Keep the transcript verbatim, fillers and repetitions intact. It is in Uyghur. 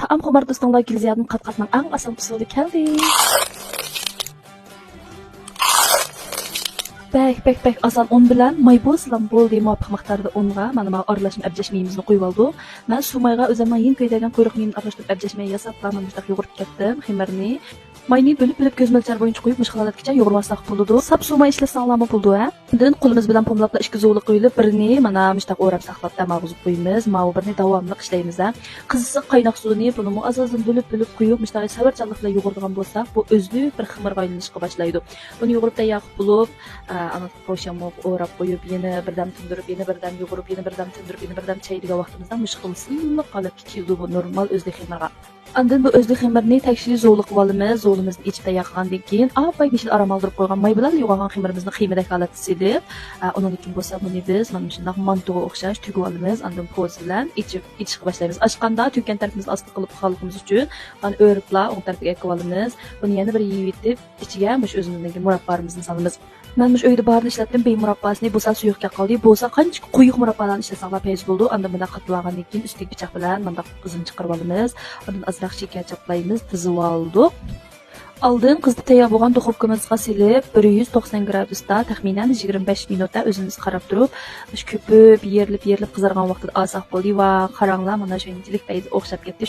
ئەم خۇمار دوستۇڭلار، گۈلزىيادىن قات-قاتنىڭ ئەڭ ئاسان ئۇسۇلى كەلدى. بەك، بەك، بەك ئاسان ئۇن بىلەن ماي بولسىلا بولدى، مۇۋاپىق مىقداردا ئۇنغا مانا ما ئارىلاشما ئەبجەش مېيىمىزنى قۇيۇۋالدۇق. مەن سۇ مايغا ئۆزۈمنىڭ يېڭى كۆيدۈرگەن قۇيرۇق مېيىمنى ئارىلاشتۇرۇپ ئەبجەش مېيى ياساپلا مانا مۇشۇنداق يۇغۇرۇپ كەتتىم خېمىرنى. ماينى بۆلۈپ-بۆلۈپ كۆز مۆلچەر بويىچە قۇيۇپ، مۇشۇ ھالەتكىچە يۇغۇرۇۋالساق بولىدۇ. ساپ سۇ ماي ئىشلەتسەڭلارمۇ بولىدۇ، ھە. ئاندىن قولىمىز بىلەن پۇملاپلا ئىككى زۇۋىلىق قويۇلۇپ، بىرىنى مانا مۇشۇنداق ئوراپ ساقلاپ، دەم ئالغۇزۇپ قويىمىز. ماۋۇ بىرنى داۋاملىق ئىشلەيمىز، ھە. قىزىق قايناق سۇنى بۇنىمۇ ئاز-ئازدىن بۆلۈپ-بۆلۈپ قويۇپ، مۇشۇنداق سەۋرچانلىق بىلەن يۇغۇرىدىغان بولساق، بۇ ئۆزلۈك بىر خېمىرغا ئايلىنىشقا باشلايدۇ. بۇنى يۇغۇرۇپ تەييار قىلىپ بولۇپ، ئا، ئانا پوشامغا ئوراپ قويۇپ، يەنە بىردەم تىندۇرۇپ، يەنە بىردەم يۇغۇرۇپ، يەنە بىردەم تىندۇرۇپ، يەنە بىردەم چەي دېگەن ۋاقتىمىزدا مۇشۇ خىل سىلىق ھالەتكە كېلىدۇ بۇ نورمال ئۆزلۈك خېمىرغا. ئاندىن بۇ ئۆزلۈك خېمىرنى تەكشى زۇۋلۇقىۋالىمىز. زۇۋلىمىزنى ئېچىپ تەييار قىلغاندىن كېيىن، ئاپپاق يېشىل ئارام ئالدۇرۇپ قويغان ماي بىلەن يۇغۇرغان خېمىرىمىزنى خېمىردەك ھالەتتە سېلىپ، ئا، ئۇنىڭدىن كېيىن بولسا بۇنى بىز مانا مۇشۇنداق مانتىغا ئوخشاش تۈگۈۋالىمىز. ئاندىن پوزا بىلەن ئېچىپ، ئېچىشقا باشلايمىز. ئاچقاندا تۈگگەن تەرىپىمىزنى ئاستا قىلىپ قالغىنىمىز ئۈچۈن، مانا ئۆرۈپلا ئوڭ تەرەپكە ئەكىۋالىمىز. بۇنى يەنە بىر يېيىۋېتىپ، ئىچىگە مۇشۇ ئۆزىمىزنىڭكى مۇراببالىرىمىزنى سالىمىز. مەن مۇشۇ ئۆيدە بارىنى ئىشلەتتىم، بېي مۇرابباسىنى. بۇ سەل سۇيۇق كەپ قالدى. بولسا قانچىكى قويۇق مۇراببالارنى ئىشلەتسەڭلار پەيزى بولىدۇ. ئاندىن بۇنداق قاتلىۋالغاندىن كېيىن ئۈستىگە پىچاق بىلەن مۇنداق ئىزىنى چىقىرىۋالىمىز. ئاندىن ئازراق شېكەر چاپلايمىز، تىزىۋالدۇق. ئالدىن قىزىتىپ تەييار بولغان دۇخوپكىمىزغا سېلىپ، بىر يۈز توقسان گرادۇستا تەخمىنەن يىگىرمە بەش مىنۇتتا ئۆزىمىز قاراپ تۇرۇپ، مۇشۇ كۆپۈپ، يېرىلىپ، يېرىلىپ قىزارغان ۋاقتىدا ئالساق بولدى. ۋا، قاراڭلار، مانا شۇنچىلىك پەيزى ئوخشاپ كەتتى.